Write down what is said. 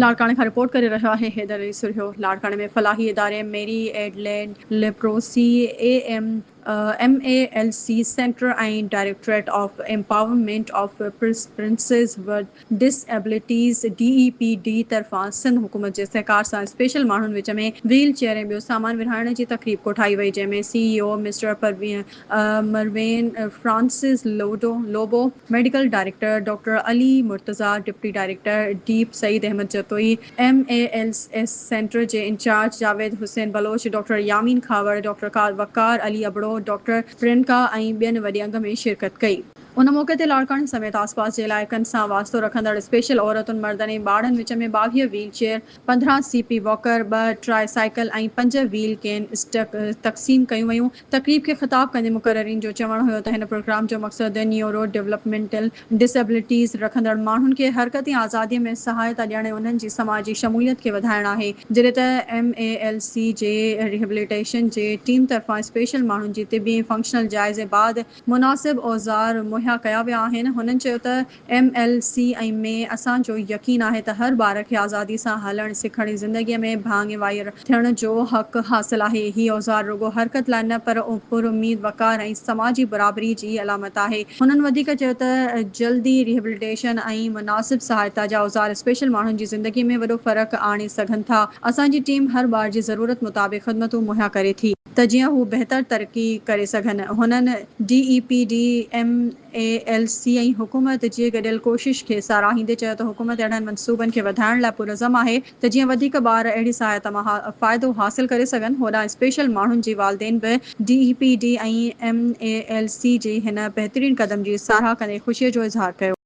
لاڙڪاڻي کان رپورٽ ڪري رهيو آهي حيدر علي سرهيو لاڙڪاڻي ۾ فلاحي اداري Mary Adelaide leprosy A M M A L C centre ۽ directorate of empowerment of persons with disabilities, D E P D, طرفان سنڌ حڪومت جي سهڪار سان اسپيشل ماڻهن وچ ۾ ويل چيئر ۽ ٻيو سامان ورهائڻ جي تقريب ڪوٺائي وئي جنهن ۾ C E O mister Mervyn Francis Lobo, medical director doctor Ali Murtaza, deputy director deep Saeed Ahmed Jatoi, M A L S centre جي incharge Javed Hussain Baloch, doctor Yamin Khahawar, doctor Waqar Ali Abro, doctor Priyanka ۽ ٻين وڏي انگ ۾ شرڪت ڪئي. ان موقعي تي لاڙڪاڻي سميت آسپاس جي علائقن سان واسطو رکندڙ اسپيشل عورتن، مردن ۽ ٻارڙن وچ ۾ 22 ويل چيئر، 15 سي پي واڪر، ٻه ٽرائي سائيڪل ۽ پنج ويل ڪين اسٽڪ تقسيم ڪيون ويون. تقريب کي خطاب ڪندي مقررين جو چوڻ هيو ته هن پروگرام جو مقصد نيورو ڊولپمينٽل ڊس ايبلٽيز رکندڙ ماڻهن کي حرڪت ۽ آزادي ۾ سهائتا ڏيڻ ۽ انهن جي سماجي شموليت کي وڌائڻ آهي جڏهن ته ايم اي ايل سي جي ريهبليٽيشن جي ٽيم طرفان اسپيشل ماڻهن جي طبي ۽ فنڪشنل جائزي بعد مناسب اوزار مهيا ڪيا ويا آهن هنن چيو ته ايم ايل سي ۽ ۾ اسان جو يقين آهي ته هر ٻار کي آزادي سان هلڻ، سکڻ ۽ زندگيء ۾ ڀاڱيوار ٿيڻ جو حق حاصل آهي. هي اوزار رڳو حرڪت لاء نه پر پراميد، وقار ۽ سماجي برابري جي علامت آهي. هنن وڌيڪ چيو ته جلدي ريهبليٽيشن ۽ مناسب سهائتا جا اوزار اسپيشل ماڻهن جي زندگي ۾ وڏو فرق آڻي سگهن ٿا. اسان جي ٽيم هر ٻار جي ضرورت مطابق خدمتون مهيا ڪري ٿي. ته جيئن هو بهتر ترقي ڪري سگهن. هنن D E P D, M A L C ۽ حڪومت جي گڏيل ڪوشش کي ساراهيندي چيو ته حڪومت اهڙن منصوبن کي وڌائڻ لاء پرعزم آهي ته جيئن وڌيڪ ٻار اهڙي سهائتا مان فائدو حاصل ڪري سگهن. هوڏانهن اسپيشل ماڻهن جي والدين به D E P D ۽ M A L C جي هن بهترين قدم جي ساراهه ڪندي خوشي جو اظهار ڪيو.